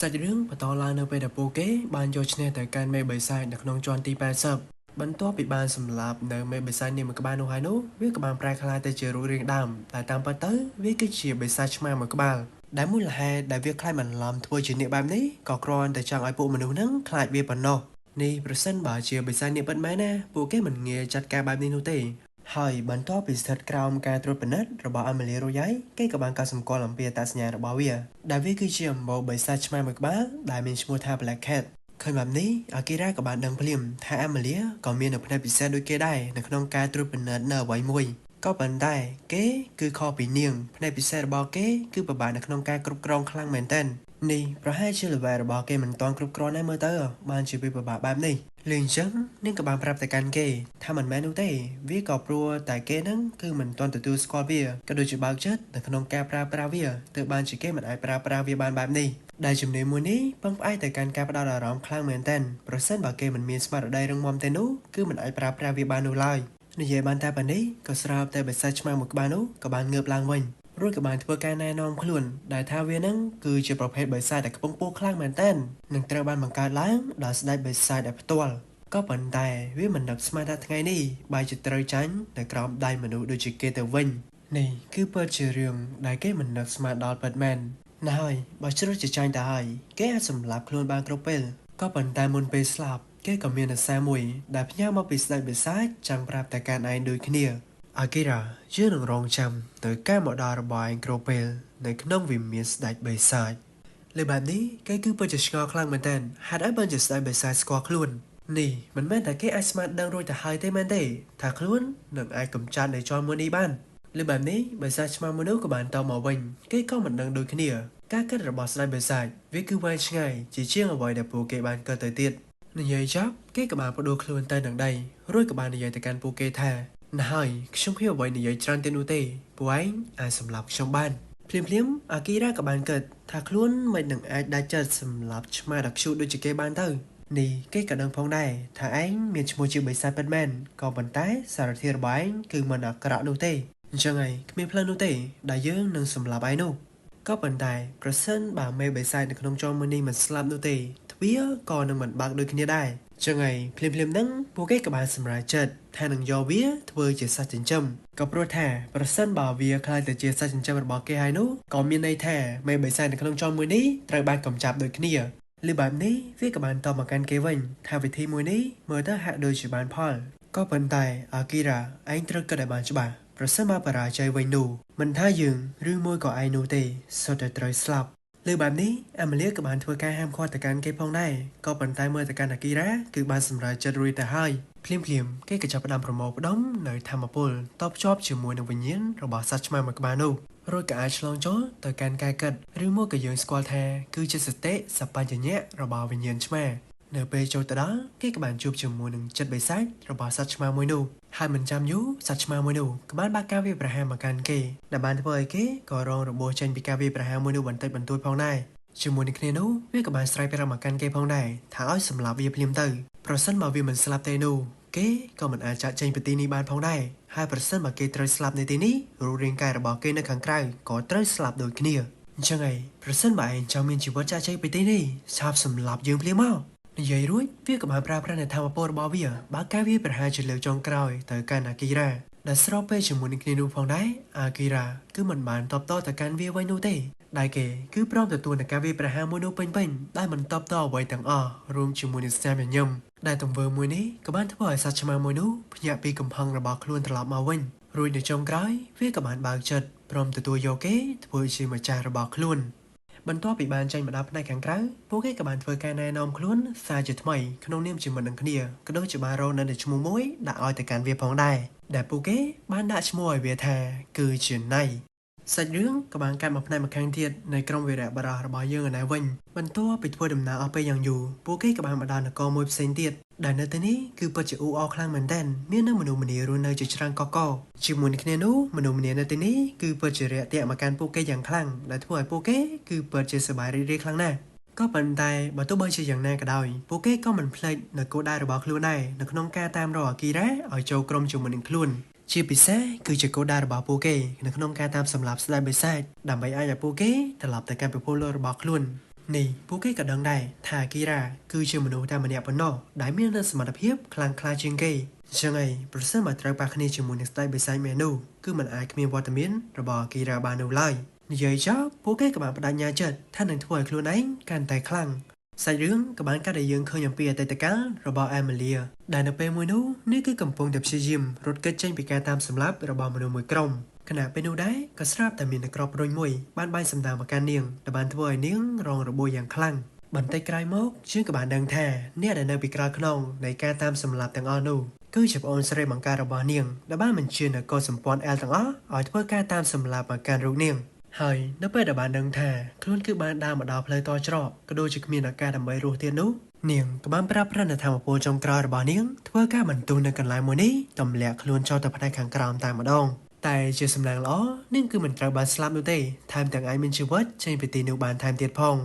សាច់រឿងបន្តឡើងនៅពេលដែលពួកគេបានយកឈ្នះទៅកាន់មេបិសាចនៅក្នុងជាន់ទី80បន្ទាប់ពីបានសម្លាប់នៅមេបិសាចនេះមួយក្បាលនោះហើយនោះវាក៏បានប្រែក្លាយទៅជារូបរាងដើមតែតាមពិតទៅវាគឺជាបិសាចឆ្មាមួយក្បាលដែលមូលហេតុដែលវាខ្លាចបន្លំធ្វើជានាគបែបនេះក៏គ្រាន់តែចង់ឲ្យពួកមនុស្សហ្នឹងខ្លាចវាប៉ុណ្ណោះនេះប្រសិនបើជាបិសាចនាគពិតមែនណាពួកគេមិនងាយចាត់ការបែបនេះនោះទេហើយបន្ទាប់ពីស្ថិតក្រោមការត្រួតពិនិត្យរបស់អាមេលីរួចហើយគេក៏បានកត់សម្គាល់អំពីអត្តសញ្ញាណរបស់វាដែលវាគឺជាអំបូរបិសាចឆ្មាមួយក្បាលដែលមានឈ្មោះថា Black Cat ឃើញបែបនេះអាគីរ៉ាក៏បានដឹងភ្លាមថាអាមេលីក៏មាននូវផ្នែកពិសេសដូចគេដែរនៅក្នុងការត្រួតពិនិត្យនៅអ្វីមួយក៏ប៉ុន្តែគេគឺខុសពីនាងផ្នែកពិសេសរបស់គេគឺពិបាកនៅក្នុងការគ្រប់គ្រងខ្លាំងមែនទែននេះប្រហែលជា level របស់គេមិនទាន់គ្រប់គ្រាន់ដែរមើលទៅបានជាវាពិបាកបែបនេះលឺអញ្ចឹងនាងក៏បានប្រាប់ទៅកាន់គេថាមិនមែននោះទេវាក៏ព្រោះតែគេហ្នឹងគឺមិនទាន់ទទួលស្គាល់វាក៏ដូចជាបើកចិត្តនៅក្នុងការប្រើប្រាស់វាទើបបានជាគេមិនអាចប្រើប្រាស់វាបានបែបនេះដែលជំនាញមួយនេះពឹងផ្អែកទៅកាន់ការផ្ដោតអារម្មណ៍ខ្លាំងមែនទែនប្រសិនបើគេមិនមានស្មារតីរឹងមាំទេនោះគឺមិនអាចប្រើប្រាស់វាបាននោះឡើយនិយាយបានតែប៉ុណ្នេះក៏ស្រាប់តែបិសាចឆ្មាមួយក្បាលនោះក៏បានងើបឡើងវិញរួចក៏បានធ្វើការណែនាំខ្លួនដែលថាវានឹងគឺជាប្រភេទបិសាចដែលខ្ពង់ខ្ពស់ខ្លាំងមែនទែននឹងត្រូវបានបង្កើតឡើងដោយស្ដេចបិសាចដែលផ្ទាល់ក៏ប៉ុន្តែវាមិននឹកស្មានថាថ្ងៃនេះបែរជាត្រូវចាញ់នៅក្រោមដៃមនុស្សដូចជាគេទៅវិញនេះគឺពិតជារឿងដែលគេមិននឹកស្មានដល់ពិតមែនណាស់ហើយបើជ្រុលជាចាញ់ទៅហើយគេអាចសម្លាប់ខ្លួនបានគ្រប់ពេលក៏ប៉ុន្តែមុនពេលស្លាប់គេក៏មានអាសាមួយដែលផ្ញើមកពីស្ដេចបិសាចចង់ប្រាប់តែកាន់ឯងដូចគ្នាអាគីរ៉ាយើងនឹងរងចាំទៅការមកដល់របស់ឯងគ្រប់ពេលនៅក្នុងវិមានស្ដេចបិសាចលើបែបនេះគេគឺពិតជាឆ្ងល់ខ្លាំងមែនទែនហេតុអីបានជាស្ដេចបិសាចស្គាល់ខ្លួននេះមិនមែនតែគេអាចស្មានដឹងរួចទៅហើយទេមែនទេថាខ្លួននឹងអាចកម្ចាត់នៅជាន់មួយនេះបានលើបែបនេះបិសាចឆ្មាមួយនោះក៏បានតបមកវិញគេក៏មិនដឹងដូចគ្នាការគិតរបស់ស្ដេចបិសាចវាគឺវែងឆ្ងាយជាជាងអ្វីដែលពួកគេបានគិតទៅទៀតនិយាយចប់គេក៏បានផ្ដួលខ្លួនទៅនឹងដីរួចក៏បាននិយាយទៅកាន់ពួកគេថាណាស់ហើយខ្ញុំគ្មានអ្វីនិយាយច្រើនទៀតនោះទេពួកឯងអាចសម្លាប់ខ្ញុំបានភ្លាមភ្លាមអាគីរ៉ាក៏បានគិតថាខ្លួនមិននឹងអាចដាច់ចិត្តសម្លាប់ឆ្មាដ៏ខ្ជូតដូចជាគេបានទៅនេះគេក៏ដឹងផងដែរថាឯងមានឈ្មោះជាបិសាចពិតមែនក៏ប៉ុន្តែសារធាតុរបស់ឯងគឺមិនអាក្រក់នោះទេអញ្ចឹងឯងគ្មានផ្លូវនោះទេដែលយើងនឹងសម្លាប់ឯងនោះក៏ប៉ុន្តែប្រសិនបើមេបិសាចនៅក្នុងចောមួយនេះមិនស្លាប់នោះទេទ្វារក៏នឹងមិនបើកដូចគ្នាដែរចឹងឯងភ្លាមភ្លាមហ្នឹងពួកគេក៏បានសម្រេចចិត្តថានឹងយកវាធ្វើជាសត្វចិញ្ចឹមក៏ព្រោះថាប្រសិនបើវាក្លាយទៅជាសត្វចិញ្ចឹមរបស់គេហើយនោះក៏មានន័យថាមេបិសាចនៅក្នុងចောមួយនេះត្រូវបានកម្ចាត់ដូចគ្នាឬបែបនេះវាក៏បានតបមកកាន់គេវិញថាវិធីមួយនេះមើលទៅហាក់ដូចជាបានផលក៏ប៉ុន្តែអាគីរ៉ាឯងត្រូវគិតឲ្យបានច្បាស់ប្រសិនបើបរាជ័យវិញនោះមិនថាយើងឬមួយក៏ឯងនោះទេសុទ្ធតែត្រូវស្លាប់លើបែបនេះអាមេលៀក៏បានធ្វើការហាមឃាត់ទៅកាន់គេផងដែរក៏ប៉ុន្តែមើលទៅកាន់អាគីរ៉ាគឺបានសម្រេចចិត្តរួចទៅហើយភ្លាមភ្លាមគេក៏ចាប់ផ្ដើមប្រមូលផ្ដុំនៅធម្មពលតបភ្ជាប់ជាមួយនឹងវិញ្ញាណរបស់សត្វឆ្មាមួយក្បាលនោះរួចក៏អាចឆ្លងចូលទៅកាន់ការគិតឬមួយក៏យើងស្គាល់ថាគឺជាសតិសបញ្ញៈរបស់វិញ្ញាណឆ្មានៅពេលចូលទៅដល់គេក៏បានជួបជាមួយនឹងចិត្តបិសាចរបស់សត្វឆ្មាមួយនោះហើយមិនចាំយូរសត្វឆ្មាមួយនោះក៏បានបើកការវាយប្រហារមកកាន់គេដែលបានធ្វើឲ្យគេក៏រងរបួសចេញពីការវាយប្រហារមួយនោះបន្តិចបន្តួចផងដែរជាមួយនឹងគ្នានោះវាក៏បានស្រែកប្រាប់មកកាន់គេផងដែរថាឲ្យសម្លាប់វាភ្លាមទៅប្រសិនបើវាមិនស្លាប់ទេនោះគេក៏មិនអាចចាក់ចេញពីទីនេះបានផងដែរហើយប្រសិនបើគេត្រូវស្លាប់នៅទីនេះរូបរាងកាយរបស់គេនៅខាងក្រៅក៏ត្រូវស្លាប់ដូចគ្នាអញ្ចឹងឯងប្រសិនបើឯងចង់មានជីវិតចាក់ចេញពីទីនេះឆាប់សម្លាប់យើងភ្លាមមកនិយាយរួចវាក៏បានប្រើប្រាស់នូវធម៌ពលរបស់វាបើកការវាប្រហារជាលើកចុងក្រោយទៅកាន់អាគីរ៉ាដែលស្របពេលជាមួយនឹងគ្នានោះផងដែរអាគីរ៉ាគឺមិនបានតបតទៅកាន់វាវិញនោះទេដែលគេគឺព្រមទទួលនឹងការវាយប្រហារមួយនោះពេញៗដែលមិនតបតអ្វីទាំងអស់រួមជាមួយនឹងស្នាមញញឹមដែលទង្វើមួយនេះក៏បានធ្វើឲ្យសត្វឆ្មាមួយនោះភ្ញាក់ពីកំហឹងរបស់ខ្លួនត្រឡប់មកវិញរួចនៅចុងក្រោយវាក៏បានបើកចិត្តព្រមទទួលយកគេធ្វើជាម្ចាស់របស់ខ្លួនបន្ទាប់ពីបានចេញមកដល់ផ្នែកខាងក្រៅពួកគេក៏បានធ្វើការណែនាំខ្លួនសារជាថ្មីក្នុងនាមជាមិត្តនឹងគ្នាក៏ដូចជាបានរកនៅឈ្មោះមួយដាក់ឲ្យទៅកាន់វាផងដែរដែលពួកគេបានដាក់ឈ្មោះឲ្យវាថាគឺជាណៃសាច់រឿងក៏បានកាត់មកផ្នែកម្ខាងទៀតនៃក្រុមវីរៈបរិះរបស់យើងឯណេះវិញបន្ទាប់ពីធ្វើដំណើរអស់ពេលយ៉ាងយូរពួកគេក៏បានមកដល់នគរមួយផ្សេងទៀតដែលនៅទីនេះគឺពិតជាអ៊ូអរខ្លាំងមែនទែនមាននៅមនុស្សម្នារស់នៅជាច្រើនកកជាមួយនឹងគ្នានោះមនុស្សម្នានៅទីនេះគឺពិតជារាក់ទាក់មកកាន់ពួកគេយ៉ាងខ្លាំងដែលធ្វើឲ្យពួកគេគឺពិតជាសប្បាយរីករាយខ្លាំងណាស់ក៏ប៉ុន្តែបើទោះបីជាយ៉ាងណាក៏ដោយពួកគេក៏មិនភ្លេចនៅគោលដៅរបស់ខ្លួនដែរនៅក្នុងការតាមរកអាគីរ៉ាឲ្យចូលក្រុមជាមួយនឹងខ្លួនជាពិសេសគឺជាគោលដៅរបស់ពួកគេនៅក្នុងការតាមសម្លាប់ស្ដេចបិសាចដើម្បីអាចឲ្យពួកគេត្រឡប់ទៅកាន់ពិភពលោករបស់ខ្លួន នេះពួកគេក៏ដឹងដែរថាអាគីរ៉ាគឺជាមនុស្សតែម្នាក់ប៉ុណ្ណោះដែលមាននូវសមត្ថភាពខ្លាំងក្លាជាងគេអញ្ចឹងឯងប្រសិនបើត្រូវប៉ះគ្នាជាមួយនឹងស្ដេចបិសាចមែននោះគឺមិនអាចគ្មានវត្តមានរបស់អាគីរ៉ាបាននោះឡើយនិយាយចប់ពួកគេក៏បានបដិញ្ញាចិត្តថានឹងធ្វើឲ្យខ្លួនឯងកាន់តែខ្លាំងសាច់រឿងក៏បានកាត់ឲ្យយើងឃើញអំពីអតីតកាលរបស់អេមីលីដែលនៅពេលមួយនោះនេះគឺកំពុងតែព្យាយាមរត់គេចចេញពីការតាមសម្លាប់របស់មនុស្សមួយក្រុមខណៈពេលនោះដែរក៏ស្រាប់តែមានក្របរុញមួយបានបាញ់សម្ដៅមកកាន់នាងដែលបានធ្វើឲ្យនាងរងរបួសយ៉ាងខ្លាំងបន្តិចក្រោយមកជាងក៏បានដឹងថាអ្នកដែលនៅពីក្រោយខ្នងនៃការតាមសម្លាប់ទាំងអស់នោះគឺជាប្អូនស្រីបង្កើតរបស់នាងដែលបានបញ្ជានៅកុលសម្ព័ន្ធអែលទាំងអស់ឲ្យធ្វើការតាមសម្លាប់មកកាន់រូបនាងហើយនៅពេលដែលបានដឹងថាខ្លួនគឺបានដើរមកដល់ផ្លូវតច្រកក៏ដូចជាគ្មានឱកាសដើម្បីរស់ទៀតនោះនាងក៏បានប្រាប់ប្រណិធមពលចុងក្រោយរបស់នាងធ្វើការបន្ទូលនៅកន្លែងមួយនេះទម្លាក់ខ្លួនចោលទៅផ្នែកខាងក្រោមតែម្ដងតែជាសំណាងល្អនាងគឺមិនត្រូវបានស្លាប់នោះទេថែមទាំងអាចមានជីវិតចេញពីទីនោះបានថែមទៀតផ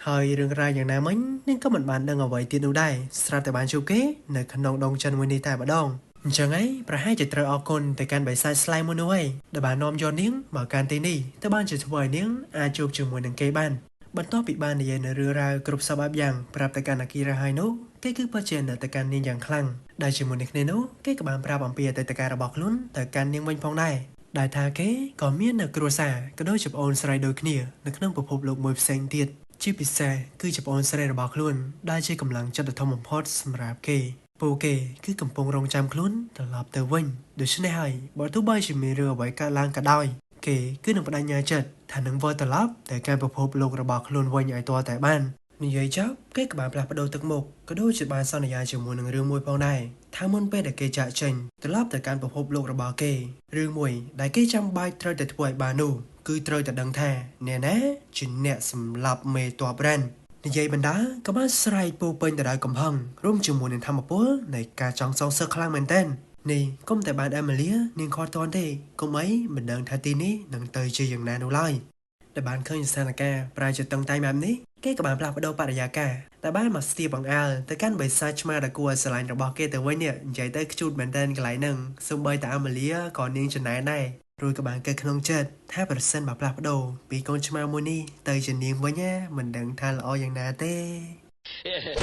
ងហើយរឿងរ៉ាវយ៉ាងណាមិញនាងក៏មិនបានដឹងអ្វីទៀតនោះដែរស្រាប់តែបានជួបគេនៅក្នុងដងចិនមួយនេះតែម្ដងអញ្ចឹងឯងប្រហែលជាត្រូវអរគុណទៅកាន់បិសាចស្លែមួយនោះឯងដែលបាននាំយកនាងមកកាន់ទីនេះទៅបានជាធ្វើឲ្យនាងអាចជួបជាមួយនឹងគេបានបន្ទាប់ពីបាននិយាយនៅរឿងរ៉ាវគ្រប់សពបែបយ៉ាងប្រាប់ទៅកាន់អាគីរ៉ាហើយនោះគេគឺពិតជានៅទៅកាន់នាងយ៉ាងខ្លាំងដែលជាមួយនឹងគ្នានោះគេក៏បានប្រាប់អំពីអតីតកាលរបស់ខ្លួនទៅកាន់នាងវិញផងដែរដែលថាគេក៏មាននៅគ្រួសារក៏ដូចជាប្អូនស្រីដូចគ្នានៅក្នុងពិភពលោកមួយផ្សេងទៀតជាពិសេសគឺជាប្អូនស្រីរបស់ខ្លួនដែលជាកម្លាំងចិត្តដ៏ធំបំផុតសម្រាប់គេពួកគេគឺកំពុងរងចាំខ្លួនត្រឡប់ទៅវិញដូច្នេះហើយបើទោះបីជាមានរឿងអ្វីកើតឡើងក៏ដោយគេគឺនឹងបដិញ្ញាចិត្តថានឹងវិលត្រឡប់ទៅកាន់ពិភពលោករបស់ខ្លួនវិញឲ្យទាល់តែបាននិយាយចប់គេក៏បានផ្លាស់ប្ដូរទឹកមុខក៏ដូចជាបានសន្យាជាមួយនឹងរឿងមួយផងដែរថាមុនពេលដែលគេចាកចេញត្រឡប់ទៅកាន់ពិភពលោករបស់គេរឿងមួយដែលគេចាំបាច់ត្រូវតែធ្វើឲ្យបាននោះគឺត្រូវតែដឹងថាអ្នកណាជាអ្នកសម្លាប់មេតបរ៉ែននិយាយបណ្ដាក៏បានស្រែកពោពេញទៅដោយកំហឹងរួមជាមួយនឹងធម្មពលនៃការចង់សងសឹកខ្លាំងមែនទែននេះគុំតែបានអេមីលីនាងខត់តន់ទេគុំអីមិនដឹងថាទីនេះនឹងទៅជាយ៉ាងណានោះឡើយដែលបានឃើញស្ថានភាពប្រែជាតឹងតែងបែបនេះគេក៏បានផ្លាស់ប្ដូរបរិយាកាសតែបានមកស្ទាបបង្អើលទៅកាន់បិសាចឆ្មាដ៏គួរឲ្យស្រឡាញ់របស់គេទៅវិញនេះនិយាយទៅខ្ជូតមែនទែនកន្លែងហ្នឹងសូម្បីតែអាម៉ាលីក៏នាងចំណែនដែររួចក៏បានគិតក្នុងចិត្តថាប្រសិនបើផ្លាស់ប្ដូរពីកូនឆ្មាមួយនេះទៅជានាងវិញណាមិនដឹងថាល្អយ៉ាងណាទេ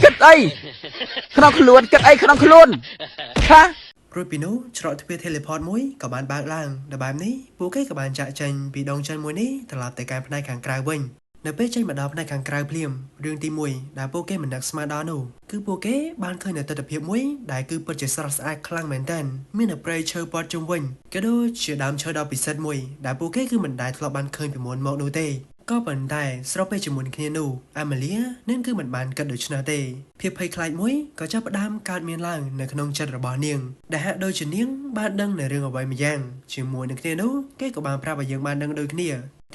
គិតអីក្នុងខ្លួនគិតអីក្នុងខ្លួនហា រួចពីនោះច្រកទ្វារ teleport មួយក៏បានបើកឡើងដល់បែបនេះពួកគេក៏បានចាក់ចេញពីដងចិនមួយនេះត្រឡប់ទៅកាន់ផ្នែកខាងក្រៅវិញនៅពេលចេញមកដល់ផ្នែកខាងក្រៅភ្លាមរឿងទី1ដែលពួកគេមិននឹកស្មានដល់នោះគឺពួកគេបានឃើញនូវទិដ្ឋភាពមួយដែលគឺពិតជាស្រស់ស្អាតខ្លាំងមែនទែនមាននៅព្រៃឈើព័ទ្ធជុំវិញក៏ដូចជាដើមឈើដ៏ពិសិដ្ឋមួយដែលពួកគេគឺមិនដែលធ្លាប់បានឃើញពីមុនមកនោះទេក៏ប៉ុន្តែស្របពេលជាមួយនឹងគ្នានោះអាម៉ាលីនាងគឺមិនបានគិតដូច្នោះទេភាពភ័យខ្លាចមួយក៏ចាប់ផ្ដើមកើតមានឡើងនៅក្នុងចិត្តរបស់នាងដែលហាក់ដូចជានាងបានដឹងនៅរឿងអ្វីម្យ៉ាងជាមួយនឹងគ្នានោះគេក៏បានប្រាប់ឲ្យយើងបានដឹងដូចគ្ន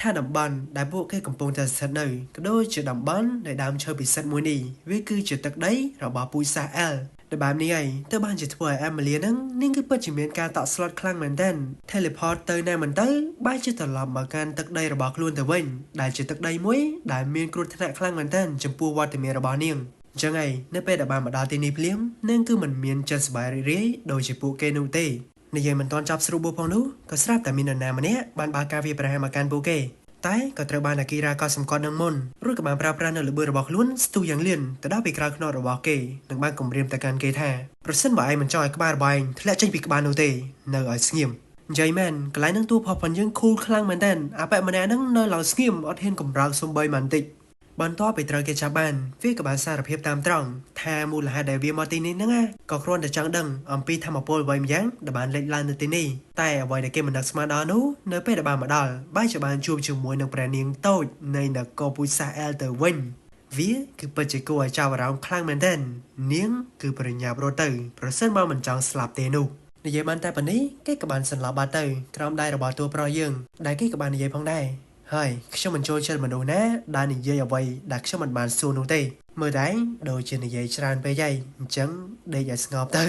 ាថាតំបន់ដែលពួកគេកំពុងតែស្ថិតនៅក៏ដូចជាតំបន់នៃដើមឈើពិសិដ្ឋមួយនេះវាគឺជាទឹកដីរបស់ពូជសាសន៍អែលដែលបែបនេះឯងទើបបានជាធ្វើឲ្យអាម៉ាលីហ្នឹងនាងគឺពិតជាមានការតក់ស្លុតខ្លាំងមែនទែន teleport ទៅណាមិនទៅបែរជាត្រឡប់មកកាន់ទឹកដីរបស់ខ្លួនទៅវិញដែលជាទឹកដីមួយដែលមានគ្រោះថ្នាក់ខ្លាំងមែនទែនចំពោះវត្តមានរបស់នាងអញ្ចឹងឯងនៅពេលដែលបានមកដល់ទីនេះភ្លាមនាងគឺមិនមានចិត្តសប្បាយរីករាយដូចជាពួកគេនោះទេនិយាយមិនទាន់ចប់ស្រួលបួសផងនោះក៏ស្រាប់តែមាននរណាម្នាក់បានបើកការវាយប្រហារមកកាន់ពួកគេតែក៏ត្រូវបានអាគីរ៉ាក៏សម្គាល់នឹងមុនរួចក៏បានប្រើប្រាស់នៅល្បឿនរបស់ខ្លួនស្ទុះយ៉ាងលឿនទៅដល់ពីក្រោយខ្នងរបស់គេនិងបានគំរាមទៅកាន់គេថាប្រសិនបើឯងមិនចង់ឲ្យក្បាលរបស់ឯងធ្លាក់ចេញពីក្បាលនោះទេនៅឲ្យស្ងៀមនិយាយមែនកន្លែងហ្នឹងតួផុសផុនយើងគូលខ្លាំងមែនតើអាប៉ែម្នាក់ហ្នឹងនៅឡើងស្ងៀមអត់ហ៊ានកម្រើកសំបីបន្តិចបន្ទាប់ពីត្រូវគេចាប់បានវាក៏បានសារភាពតាមត្រង់ថាមូលហេតុដែលវាមកទីនេះហ្នឹងណាក៏គ្រាន់តែចង់ដឹងអំពីធម្មពលអ្វីម្យ៉ាងដែលបានលេចឡើងនៅទីនេះតែអ្វីដែលគេមិននឹកស្មានដល់នោះនៅពេលដែលបានមកដល់បែរជាបានជួបជាមួយនឹងព្រះនាងតូចនៃនគរពូជសាសន៍អែលទៅវិញវាគឺពិតជាគួរឲ្យចាប់អារម្មណ៍ខ្លាំងមែនទែននាងគឺប្រញាប់រត់ទៅប្រសិនបើមិនចង់ស្លាប់ទេនោះនិយាយបានតែប៉ុណ្នេះគេក៏បានសន្លប់បាត់ទៅក្រោមដៃរបស់តួប្រុសយើងដែលគេក៏បាននិយាយផងដែរហើយខ្ញុំមិនចូលចិត្តមនុស្សណាដែលនិយាយអ្វីដែលខ្ញុំមិនបានសួរនោះទេមើលតែដូចជានិយាយច្រើនពេកហើយអញ្ចឹងដេកឲ្យស្ងប់ទៅ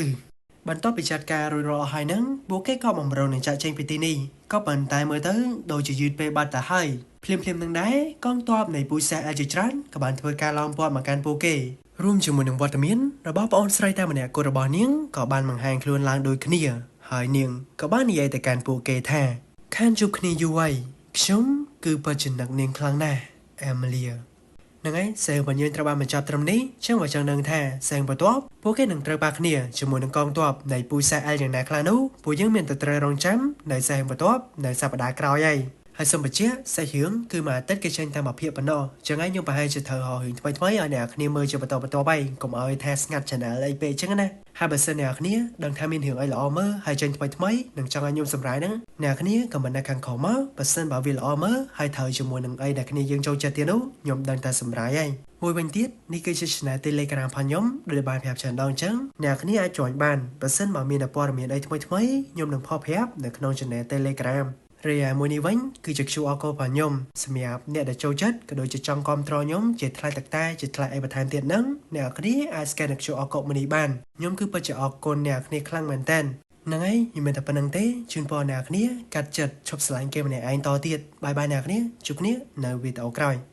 បន្ទាប់ពីចាត់ការរួចរាល់អស់ហើយហ្នឹងពួកគេក៏បំរុងនឹងចាក់ចេញពីទីនេះក៏ប៉ុន្តែមើលទៅដូចជាយឺតពេលបាត់ទៅហើយភ្លាមៗនឹងដែរកងទ័ពនៃពូជសាសន៍អែលជាច្រើនក៏បានធ្វើការឡោមព័ទ្ធមកកាន់ពួកគេរួមជាមួយនឹងវត្តមានរបស់ប្អូនស្រីតែម្នាក់គត់របស់នាងក៏បានបង្ហាញខ្លួនឡើងដូចគ្នាហើយនាងក៏បាននិយាយទៅកាន់ពួកគេថាខានជួបគ្នាយូរហើយខ្ញុំគឺពិតជានឹកនាងខ្លាំងណាស់អេមីលី ហ្នឹងហើយសេងរបស់យើងត្រូវបានបញ្ចប់ត្រឹមនេះចឹងបើចង់ដឹងថាសេងបន្ទាប់ពួកគេនឹងត្រូវប៉ះគ្នាជាមួយនឹងកងទ័ពនៃពូជសាសន៍អែលយ៉ាងណាខ្លះនោះពួកយើងមានតែត្រូវរងចាំនៅសេងបន្ទាប់នៅសប្តាហ៍ក្រោយហើយហើយសូមបញ្ជាក់សាច់រឿងគឺមួយអាទិត្យគេចេញតែមួយភាគប៉ុណ្ណោះចឹងហើយខ្ញុំប្រហែលជាត្រូវរករឿងថ្មីថ្មីឲ្យអ្នកគ្នាមើលជាបន្តបន្ទាប់ហើយកុំឲ្យថាស្ងាត់ channel អីពេកចឹងណាហើយបើសិនអ្នកគ្នាដឹងថាមានរឿងអីល្អមើលហើយចេញថ្មីថ្មីនឹងចង់ឲ្យខ្ញុំសម្រាយហ្នឹងអ្នកគ្នា comment នៅខាងក្រោមមកបើសិនបើវាល្អមើលហើយត្រូវជាមួយនឹងអីដែលគ្នាយើងចូលចិត្តទៀតនោះខ្ញុំដឹងតែសម្រាយហើយមួយវិញទៀតនេះគឺជា channel Telegram របស់ខ្ញុំដូចដែលបានប្រាប់ច្រើនដងចឹងអ្នកគ្នាអាច join បានបើសិនបើមានព័ត៌មានអីថ្មីថ្មីខ្ញុំនឹងផុសប្រាប់នៅក្នុង channel Telegram រីឯមួយនេះវិញគឺជា QR code របស់ខ្ញុំសម្រាប់អ្នកដែលចូលចិត្តក៏ដូចជាចង់គាំទ្រខ្ញុំជាថ្លៃទឹកតែជាថ្លៃអីបន្ថែមទៀតហ្នឹងអ្នកគ្នាអាច scan នៅ QR code មួយនេះបានខ្ញុំគឺពិតជាអរគុណអ្នកគ្នាខ្លាំងមែនតើហ្នឹងហើយខ្ញុំមានតែប៉ុណ្្នឹងទេជូនពរអ្នកគ្នាកាត់ចិត្តឈប់ស្រឡាញ់គេម្នាក់ឯងតទៀត bye bye អ្នកគ្នាជួបគ្នានៅវីដេអូក្រោយ។